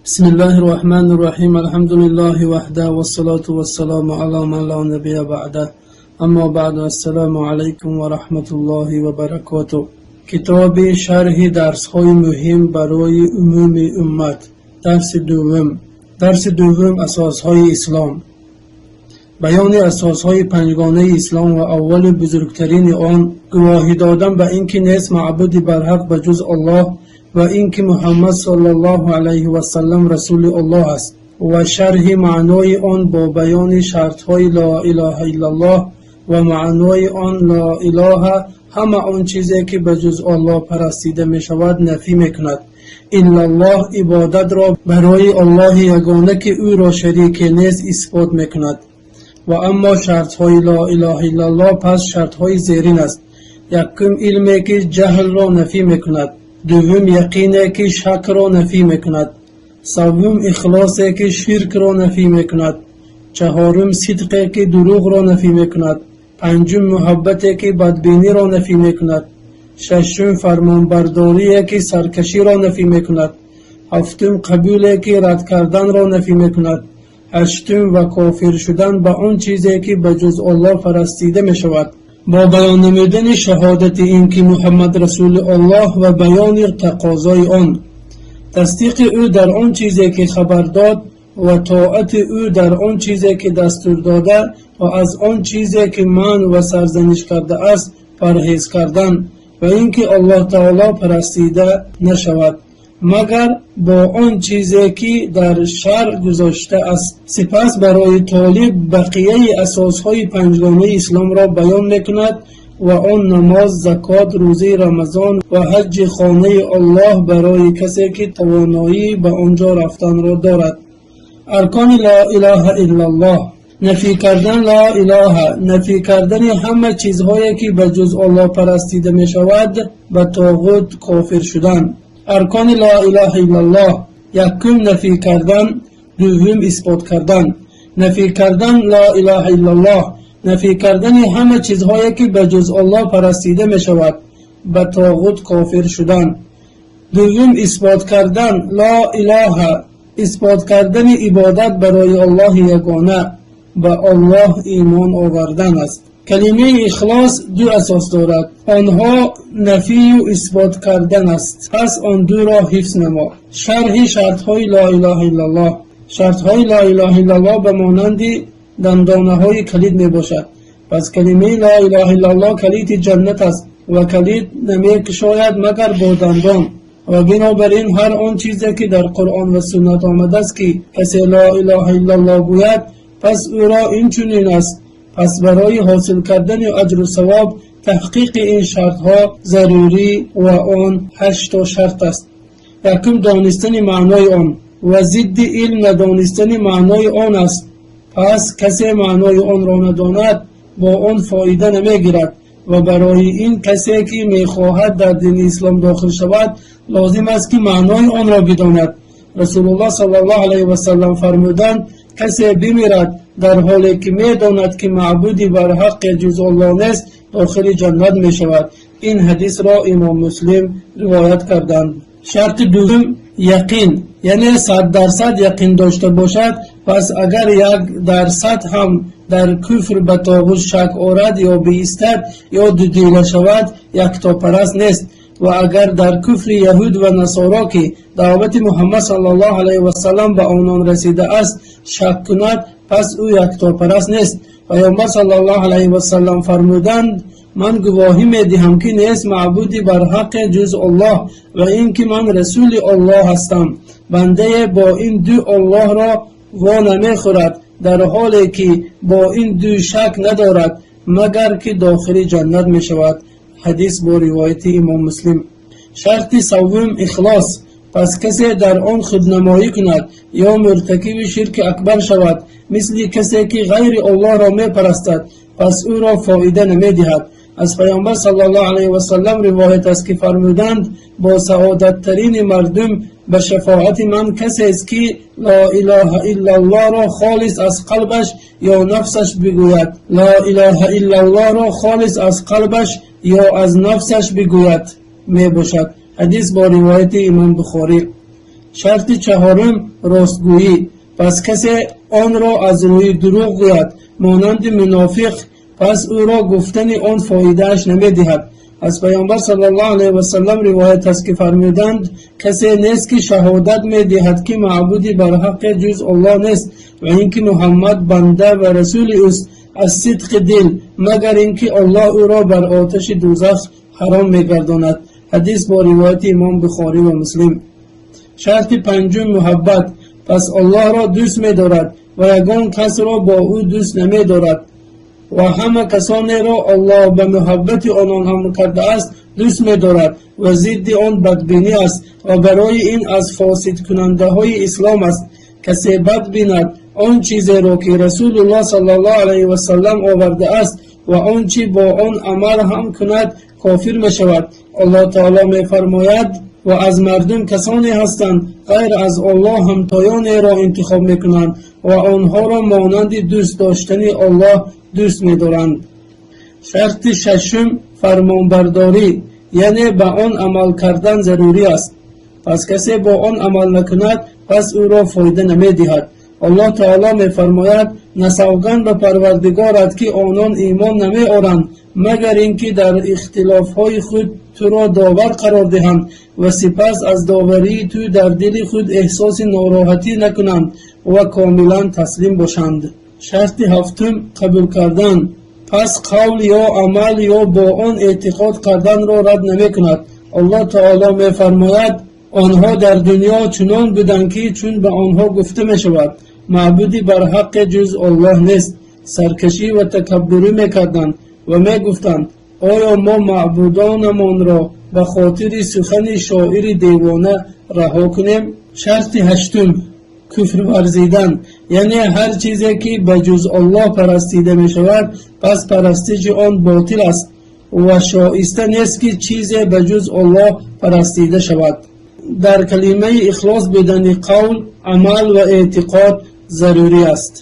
بسم الله الرحمن الرحيم، الحمد لله وحده، والصلاة والسلام على من لا نبي بعده، أما بعد، السلام عليكم ورحمة الله وبركاته. Китоби шарҳи дарсҳои муҳим барои умуми уммат, дарси дуввум. Дарси дуввум: асосҳои ислом. Баёни асосҳои панҷгонаи ислом ва аввалу бузургтарини он гувоҳӣ додан ба ин ки нест маъбуди барҳақ ба ҷуз Аллоҳ ва ин ки Муҳаммад саллаллоҳу алайҳи васаллам расули Аллоҳ аст ва шарҳи маънои он бо баёни шартҳои ло илоҳа иллаллоҳ ва маънои он: ло илоҳа — ҳама он чизе ки ба ҷуз Аллоҳ парастида мешавад, нафӣ мекунад, иллаллоҳ — ибодатро барои Аллоҳи ягона, ки ӯро шарике нест, исбот мекунад. Ва аммо шартҳои ло илоҳа иллаллоҳ, пас шартҳои зерин аст: якум, илме ки ҷаҳлро нафӣ мекунад; дуввум, яқине ки шакро нафӣ мекунад; саввум, ихлосе ки ширкро нафӣ мекунад; чаҳорум, сидқе ки дурӯғро нафӣ мекунад; панҷум, муҳаббате ки бадбиниро нафӣ мекунад; шашум, фармонбардорие ки саркаширо нафӣ мекунад; ҳафтум, қабуле ки рад карданро нафӣ мекунад; ҳаштум ва кофир шудан ба он чизе ки ба ҷуз Аллоҳ парастида мешавад. Бо баён намудани шаҳодати ин ки Муҳаммад расули Аллоҳ ва баёни тақозои он, тасдиқи ӯ дар он чизе ки хабар дод ва тоати ӯ дар он чизе ки дастур дода ва аз он чизе ки манъ ва сарзаниш кардааст парҳез кардан ва ин ки Аллоҳ таоло парастида нашавад, магар бо он чизе ки дар шаръ гузоштааст. Сипас барои толиб бақияи асосҳои панҷгонаи исломро баён мекунад ва он намоз, закот, рӯзаи Рамазон ва ҳаҷҷи хонаи Аллоҳ барои касе ки тавоноӣ ба он ҷо рафтанро дорад. Аркони ло илоҳа иллаллоҳ: нафӣ кардан ло илоҳа, нафӣ кардани ҳама чизҳое ки ба ҷуз Аллоҳ парастида мешавад, ба тоғут кофир шудан. Аркони ло илоҳа иллаллоҳ: якум, нафӣ кардан; дуввум, исбот кардан. Нафӣ кардан ло илоҳа иллаллоҳ, нафӣ кардани ҳама чизҳое ки ба ҷуз Аллоҳ парастида мешавад, ба тоғут кофир шудан. Дуввум, исбот кардан ло илоҳа, исбот кардани ибодат барои Аллоҳи ягона, ба Аллоҳ имон овардан аст. Калимаи ихлос ду асос дорад, онҳо нафию исбот кардан аст, пас он дуро ҳифз намо. Шарҳи шартҳои ло илоҳа иллаллоҳ. Шартҳои ло илоҳа иллаллоҳ ба монанди дандонаҳои калид мебошад. Пас калимаи ло илоҳа иллаллоҳ калиди ҷаннат аст ва калид намекушояд, магар бо дандон. Ва бинобар ин ҳар он чизе ки дар Қуръон ва суннат омадааст, ки касе ло илоҳа иллаллоҳ гӯяд, пас ӯро инчунин аст. Пас барои ҳосил кардани аҷру савоб таҳқиқи ин шартҳо зарурӣ ва он ҳашто шарт аст. Якум, донистани маънои он ва зидди илм надонистани маънои он аст. Пас касе маънои онро надонад, бо он фоида намегирад. Ва барои ин касе ки мехоҳад дар дини ислом дохил шавад, лозим аст ки маънои онро бидонад. Расулуллоҳ саллаллоҳу алайҳи васаллам фармуданд: «Касе бимирад, дар ҳоле ки медонад ки маъбуди барҳаққе ҷуз Аллоҳ нест, дохили ҷаннат мешавад». Ин ҳадисро имом Муслим ривоят карданд. Шарти дуввум, яқин, яъне 100% яқин дошта бошад. Пас агар 1% ҳам дар куфр ба тоғут шак орад ё биистад ё дудила шавад, яктопараст нест. Ва агар дар куфри яҳуд ва насоро, ки даъвати Муҳаммад саллаллоҳу алайҳи васаллам ба онон расидааст, шак кунад, пас ӯ яктопараст нест. Паёмбар саллаллоҳу алайҳи васаллам фармуданд: «Ман гувоҳӣ медиҳам, ки нест маъбуди барҳаққе ҷуз Аллоҳ ва ин ки ман расули Оллоҳ ҳастам». Бандае бо ин ду Аллоҳро во намехӯрад, дар ҳоле ки бо ин ду шак надорад, магар ки дохили ҷаннат мешавад. Ҳадис бо ривояти имом Муслим. Шарти саввум, ихлос. Пас касе дар он худнамоӣ кунад ё муртакиби ширки акбар шавад, мисли касе ки ғайри Аллоҳро мепарастад, пас ӯро фоида намедиҳад. Аз Паёмбар саллаллоҳу алайҳи васаллам ривоят аст, ки фармуданд: «Бо саодаттарини мардум ба шафоати ман касест, ки ло илоҳа иллаллоҳро холис аз қалбаш ё нафсаш бигӯяд». Ло илоҳа иллаллоҳро холис аз қалбаш ё аз нафсаш бигӯяд мебошад. Ҳадис бо ривояти имом Бухорӣ. Шарти чаҳорум ростгӯӣ. Пас касе онро аз рӯи дурӯғ гӯяд, монанди мунофиқ, пас ӯро гуфтани он фоидааш намедиҳад. Аз Паёмбар саллаллоҳу алайҳи васаллам ривоят аст, ки фармуданд: касе нест, ки шаҳодат медиҳад, ки маъбуди барҳаққе ҷуз Аллоҳ нест ва ин ки Муҳаммад банда ва расули ӯст, аз сидқи дил, магар ин ки Аллоҳ ӯро бар оташи дӯзах ҳаром мегардонад. Ҳадис бо ривояти Имом Бухорӣ ва Муслим. Шарти панҷум муҳаббат. Пас Аллоҳро дӯст медорад ва ягон касро бо ӯ дӯст намедорад ва ҳама касонеро Аллоҳ ба муҳаббати онон амр кардааст, дӯст медорад ва зидди он бадбинӣ аст ва барои ин аз фосидкунандаҳои ислом аст. Касе бад бинад он чизеро, ки Расулуллоҳ саллаллоҳу алайҳи васаллам овардааст, ва он чӣ бо он амал ҳам кунад, кофир мешавад. Аллоҳ таоло мефармояд: ва аз мардум касоне ҳастанд, ғайр аз Оллоҳ ҳамтоёнеро интихоб мекунанд ва онҳоро монанди дӯст доштани Оллоҳ дӯст медоранд. Шарти шашум фармонбардорӣ, яъне ба он амал кардан зарурӣ аст. Пас касе бо он амал накунад, пас ӯро фоида намедиҳад. Аллоҳ таоло мефармояд: насавганд ба Парвардигорат, ки онон имон намеоранд, магар ин ки дар ихтилофҳои худ туро довар қарор диҳанд ва сипас аз доварии ту дар дили худ эҳсоси нороҳатӣ накунанд ва комилан таслим бошанд. Шарти ҳафтум қабул кардан. Пас қавл ё амал ё бо он эътиқод карданро рад намекунад. Аллоҳ таоло мефармояд: онҳо дар дунё чунон буданд, ки чун ба онҳо гуфта мешавад: маъбуди барҳаққе ҷуз Оллоҳ нест, саркашӣ ва такаббурӣ мекарданд ва мегуфтанд: оё мо маъбудонамонро ба хотири сухани шоири девона раҳо кунем? Шарти ҳаштум куфр варзидан, яъне ҳар чизе, ки ба ҷуз Оллоҳ парастида мешавад, пас парастиши он ботил аст ва шоиста нест, ки чизе ба ҷуз Оллоҳ парастида шавад. Дар калимаи ихлос будани қавл, амал ва эътиқод зарурӣ аст.